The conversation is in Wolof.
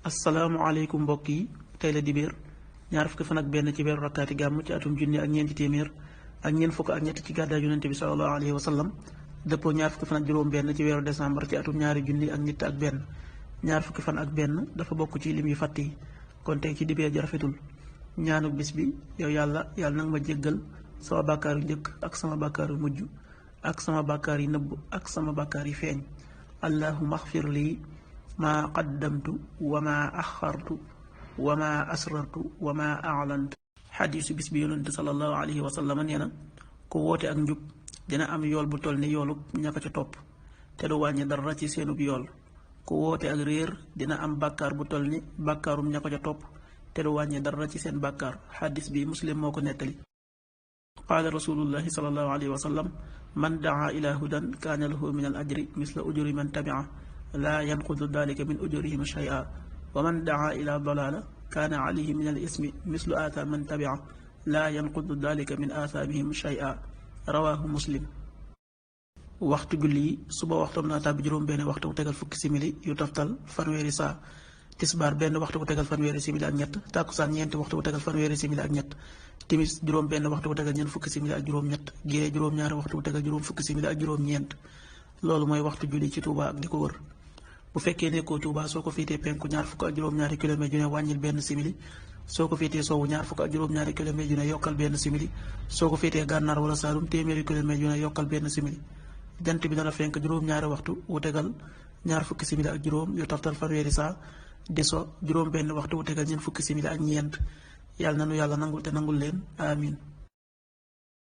asalaamaaleykum mbokk yi tey la dibéer ñaar fukki fan ak benn ci weeru rakkaati gàmm ci atum junni ak ñeenti téeméer ak ñeent fukk ak ñett ci gàddaay yonente bi sallallahu alayhi wa sallam dëppoo ñaar fukki fan ak juróom benn ci weeru décembre ci atum ñaari junni ak ñett ak benn ñaar fukki fan ak benn dafa bokk ci lim yu fàtt yi kon tey ci dibéer ji rafetul ñaanu bis bi yow yàlla nag ma jéggal sama bàkkaar yu njëkk ak sama bàkkaar yu mujj ak sama bàkkaar yi nëbb ak sama bàkkaar yi feeñ allahumma axfir lii maa qaddamtu wa maa axartu wa maa asrartu wa maa a'lantu. xadiisu bis bi yonente sallallahu alayhi wa sallam nee na ku woote ak njub dina am yool bu toll ni yoolub ña ko ca topp te du wàññi dara ci seenub yool ku woote ak réer dina am bàkkaar bu toll ni bàkkaarum ña ko ca topp te du wàññi dara ci seen bàkkaar. xadis bi muslim moo ko nettali. qaala rasulullahi sallallahu alayhi wa sallam man daa ila hudan kaana lahu min al ajri misla ujuri man tabia laa yanqudu dalika min ujurihim shay'a wa man daa ila dalala kaana alayhi min al ismi mislu aathaam man tabia laa yanqudu dalika min aathaamihim shay'a rawahu muslim. waxtu julli yi suba waxtoom naa tàbbi juróom benn waxtu bu tegal fukki simili yu toftal fanweeri saa, tisbaar benn waxtu bu tegal fanweeri simili ak ñett, tàkkusaan ñeenti waxtu bu tegal fanweeri simili ak ñett, timis juróom benn waxtu bu tegal ñeent fukki simili ak juróom ñett, gée juróom ñaari waxtu bu tegal juróom fukki simili ak juróom ñeent. loolu mooy waxtu julli ci Touba ak di ko wër. bu fekkee nekkoo Touba soo ko féetee penku ñaar fukk ak juróom-ñaari kilomètre ju ne wàññil benn simili, soo ko féetee sowwu ñaar fukk ak juróom-ñaari kilomètre ju ne yokkal benn simili, soo ko féetee gànnaar wala Saalum téeméeri kilomètre ju ne yokkal benn simili. jant bi dana fenk juróom-ñaari waxtu wu tegal ñaar fukki simili ak juróom yu toftal fanweeri saa, di so juróom benn waxtu wu tegal ñeent fukki simili ak ñeent. yàlla na nu yàlla nangul te nangul leen amin.